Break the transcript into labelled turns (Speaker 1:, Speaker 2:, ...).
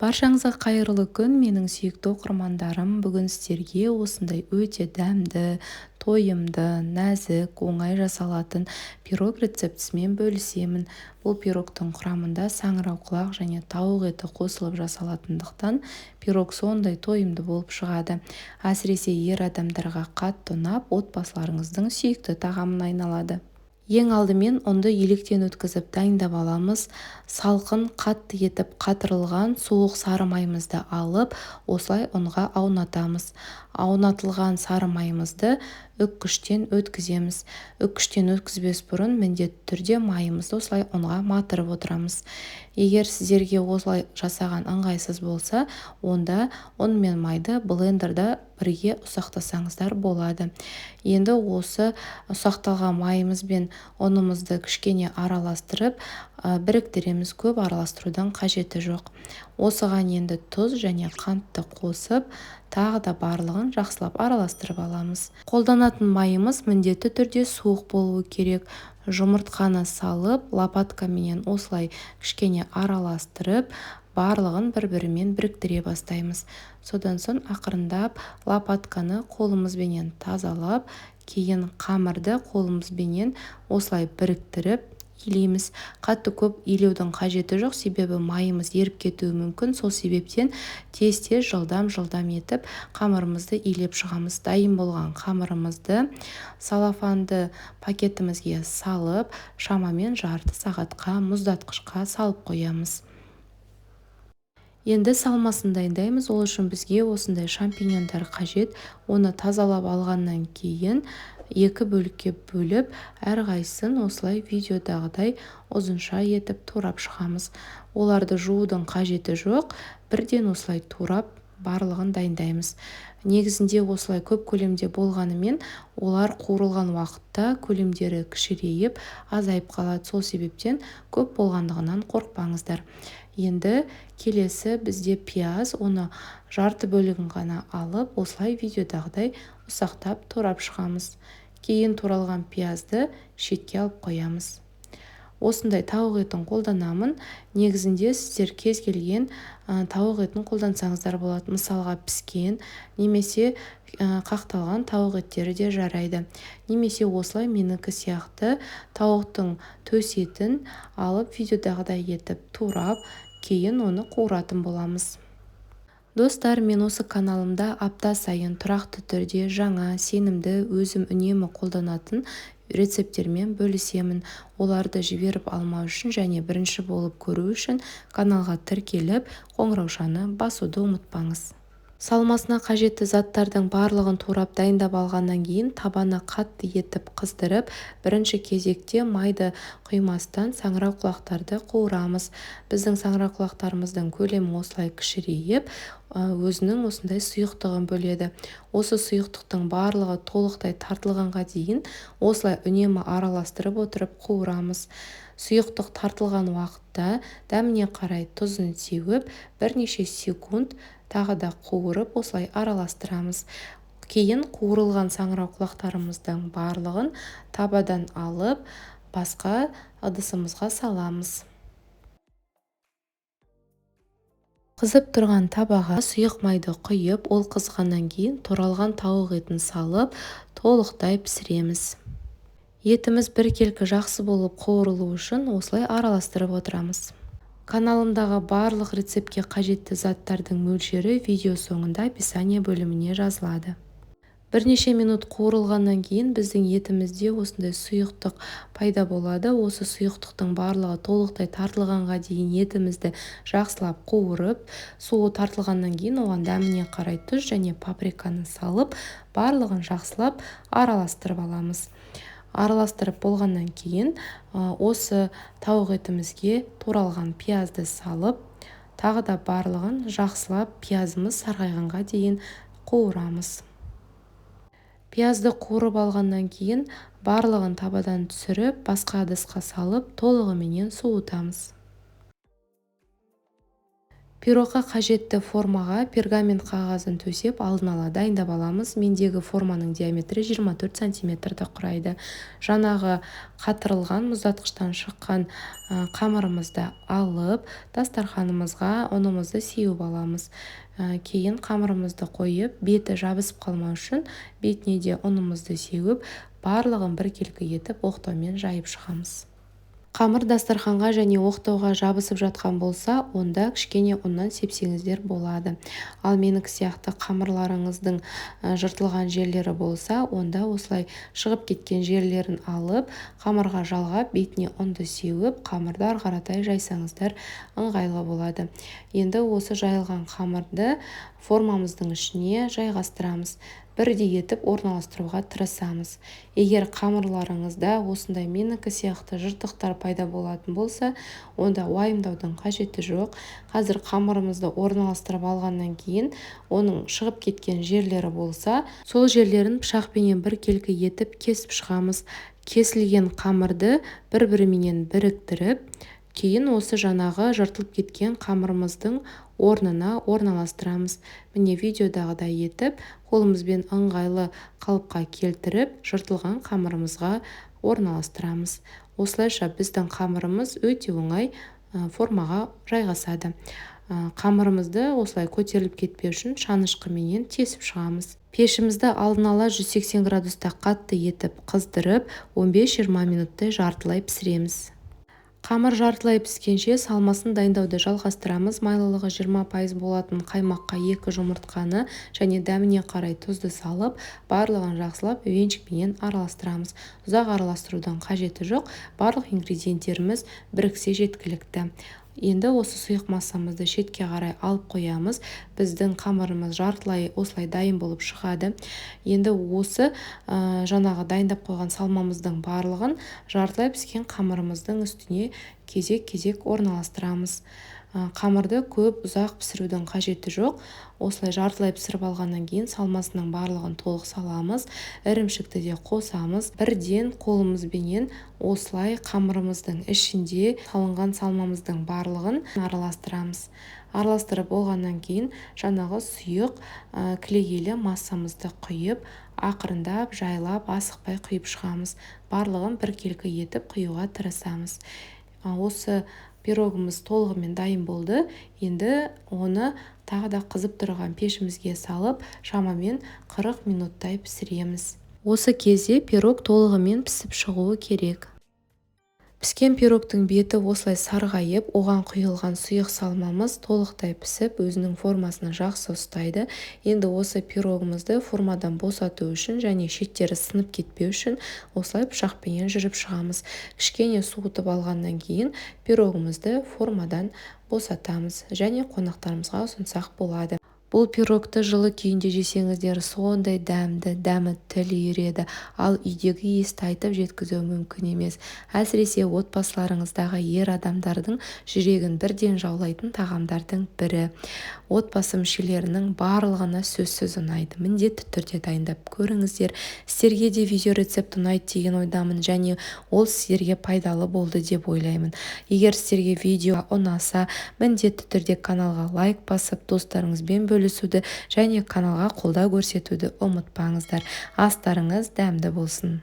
Speaker 1: Баршаңызға қайырлы күн, менің сүйікті оқырмандарым. Бүгін сіздерге осындай өте дәмді, тойымды, нәзік, оңай жасалатын пирог рецептісімен бөлісемін. Бұл пирогтың құрамында саңырауқұлақ және тауық еті қосылып жасалатындықтан, пирог сондай тойымды болып шығады. Әсіресе ер адамдарға қатты ұнап, отбасыларыңыздың сүйікті тағамына айналады. Ең алдымен ұнды електен өткізіп дайындап аламыз. Салқын, қатты етіп қатырылған суық сары майымызды алып, осылай ұнға аунатамыз. Аунатылған сары майымызды үккіштен өткіземіз. Үккіштен өткізбес бұрын міндетті түрде майымызды осылай ұнға матырып отырамыз. Егер сіздерге осылай жасаған ыңғайсыз болса, онда ұн мен майды блендерда бірге ұсақтасаңыздар болады. Енді осы ұсақталған майымыз бен ұнымызды кішкене араластырып, біріктіреміз. Көп араластырудың қажеті жоқ. Осыған енді тұз және қантты қосып, тағы да барлығын жақсылап араластырып аламыз. Қолданатын майымыз міндетті түрде суық болуы керек. Жұмыртқаны салып, лопаткаменен осылай кішкене араластырып, барлығын бір-бірімен біріктіре бастаймыз. Содан соң ақырындап лопатканы қолымызбенен тазалап, кейін қамырды қолымызбенен осылай біріктіріп илейміз. Қатты көп илеудің қажеті жоқ, себебі майымыз еріп кетуі мүмкін. Сол себептен тез-тез, жылдам-жылдам етіп қамырымызды илеп шығамыз. Дайын болған қамырымызды салафанды пакетімізге салып, шамамен жарты сағатқа мұздатқышқа салып қоямыз. Енді салмасын дайындаймыз. Ол үшін бізге осындай шампиньондар қажет. Оны тазалап алғаннан кейін екі бөлікке бөліп, әрқайсысын осылай видеодағыдай ұзынша етіп турап шығамыз. Оларды жуудың қажеті жоқ, бірден осылай турап барлығын дайындаймыз. Негізінде осылай көп көлемде болғанымен, олар қуырылған уақытта көлемдері кішірейіп, азайып қалады. Сол себептен көп болғандығынан қорықпаңыздар. Енді келесі бізде пияз, оны жарты бөлігін ғана алып, осылай видеодағыдай ұсақтап турап шығамыз. Кейін туралған пиязды шетке алып қоямыз. Осындай тауық етін қолданамын. Негізінде сіздер кез келген тауық етін қолдансаңыздар болады. Мысалға, піскен немесе қақталған тауық еттері де жарайды. Немесе осылай менікі сияқты тауықтың төс етін алып, видеодағыдай етіп турап, кейін оны қуыратын боламыз. Достар, мен осы каналымда апта сайын тұрақты түрде жаңа, сенімді, өзім үнемі қолданатын рецепттермен бөлісемін. Оларды жіберіп алмау үшін және бірінші болып көру үшін каналға тіркеліп, қоңыраушаны басуды ұмытпаңыз. Салмасына қажетті заттардың барлығын турап дайындап алғаннан кейін, табаны қатты етіп қыздырып, бірінші кезекте майды құймастан саңырауқұлақтарды қуырамыз. Біздің саңырауқұлақтарымыздың көлемі осылай кішірейіп, өзінің осындай сұйықтығын бөледі. Осы сұйықтықтың барлығы толықтай тартылғанға дейін осылай үнемі араластырып отырып қуырамыз. Сұйықтық тартылған уақытта дәміне қарай тұзын сеуіп, бірнеше секунд тағы да қуырып, осылай араластырамыз. Кейін қуырылған саңырауқұлақтарымыздың барлығын табадан алып, басқа ыдысымызға саламыз. Қызып тұрған табаға сұйық майды құйып, ол қызғаннан кейін туралған тауық етін салып, толықтай пісіреміз. Етіміз біркелкі жақсы болып қуырылу үшін осылай араластырып отырамыз. Каналымдағы барлық рецептке қажетті заттардың мөлшері видео соңында описание бөліміне жазылады. Бірнеше минут қуырылғаннан кейін біздің етімізде осындай сұйықтық пайда болады. Осы сұйықтықтың барлығы толықтай тартылғанға дейін етімізді жақсылап қуырып, суы тартылғаннан кейін оған дәміне қарай тұз және паприканы салып, барлығын жақсылап араластырып аламыз. Араластырып болғаннан кейін осы тауық етімізге туралған пиязды салып, тағы да барлығын жақсылап пиязымыз сарғайғанға дейін қуырамыз. Пиязды қуырып алғаннан кейін барлығын табадан түсіріп, басқа ыдысқа салып, толығыменен суытамыз. Пирогқа қажетті формаға пергамент қағазын төсеп, алдын ала дайындап аламыз. Мендегі форманың диаметрі 24 сантиметрді құрайды. Жаңағы қатырылған, мұздатқыштан шыққан қамырымызды алып, дастарханымызға ұнымызды сеуіп аламыз. Кейін қамырымызды қойып, беті жабысып қалмау үшін бетіне де ұнымызды сеуіп, барлығын біркелкі етіп оқтаумен жайып шығамыз. Қамыр дастарханға және оқтауға жабысып жатқан болса, онда кішкене ұннан сепсеңіздер болады. Ал менікі сияқты қамырларыңыздың жыртылған жерлері болса, онда осылай шығып кеткен жерлерін алып, қамырға жалғап, бетіне ұнды сеуіп, қамырды ары қаратай жайсаңыздар ыңғайлы болады. Енді осы жайылған қамырды формамыздың ішіне жайғастырамыз. Бірдей етіп орналастыруға тырысамыз. Егер қамырларыңызда осындай менікі сияқты жыртықтар пайда болатын болса, онда уайымдаудың қажеті жоқ. Қазір қамырымызды орналастырып алғаннан кейін оның шығып кеткен жерлері болса, сол жерлерін пышақпенен біркелкі етіп кесіп шығамыз. Кесілген қамырды бір-біріменен біріктіріп, кейін осы жаңағы жыртылып кеткен қамырымыздың орнына орналастырамыз. Міне, видеодағыдай етіп қолымызбен ыңғайлы қалыпқа келтіріп, жыртылған қамырымызға орналастырамыз. Осылайша біздің қамырымыз өте оңай формаға жайғасады. Қамырымызды осылай көтеріліп кетпеу үшін шанышқыменен тесіп шығамыз. Пешімізді алдын ала 180 градуста қатты етіп қыздырып, 15-20 минуттай жартылай пісіреміз. Қамыр жартылай піскенше салмасын дайындауды жалғастырамыз. Майлылығы 20% болатын қаймаққа 2 жұмыртқаны және дәміне қарай тұзды салып, барлығын жақсылап венчикпенен араластырамыз. Ұзақ араластырудың қажеті жоқ, барлық ингредиенттеріміз біріксе жеткілікті. Енді осы сұйық массамызды шетке қарай алып қоямыз. Біздің қамырымыз жартылай осылай дайын болып шығады. Енді осы жаңағы дайындап қойған салмамыздың барлығын жартылай піскен қамырымыздың үстіне кезек-кезек орналастырамыз. Қамырды көп ұзақ пісірудің қажеті жоқ. Осылай жартылай пісіріп алғаннан кейін салмасының барлығын толық саламыз. Ірімшікті де қосамыз. Бірден қолымызбенен осылай қамырымыздың ішінде салынған салмамыздың барлығын араластырамыз. Араластырып болғаннан кейін жаңағы сұйық кілегейлі массамызды құйып, ақырындап, жайлап, асықпай құйып шығамыз. Барлығын біркелкі етіп құюға тырысамыз. Осы пирогымыз толығымен дайын болды. Енді оны тағы да қызып тұрған пешімізге салып, шамамен 40 минуттай пісіреміз. Осы кезде пирог толығымен пісіп шығуы керек. Піскен пирогтың беті осылай сарғайып, оған құйылған сұйық салмамыз толықтай пісіп, өзінің формасын жақсы ұстайды. Енді осы пирогымызды формадан босату үшін және шеттері сынып кетпеу үшін осылай пышақпенен жүріп шығамыз. Кішкене суытып алғаннан кейін пирогымызды формадан босатамыз және қонақтарымызға ұсынсақ болады. Бұл пирогты жылы күйінде жесеңіздер сондай дәмді, дәмі тіл үйіреді. Ал үйдегі иісті айтып жеткізу мүмкін емес. Әсіресе отбасыларыңыздағы ер адамдардың жүрегін бірден жаулайтын тағамдардың бірі. Отбасы мүшелерінің барлығына сөзсіз ұнайды. Міндетті түрде дайындап көріңіздер. Сіздерге де видео рецепт ұнайды деген ойдамын және ол сіздерге пайдалы болды деп ойлаймын. Егер сіздерге видео ұнаса, міндетті түрде каналға лайк басып, достарыңызбен бөлісуді және каналға қолдау көрсетуді ұмытпаңыздар. Астарыңыз дәмді болсын.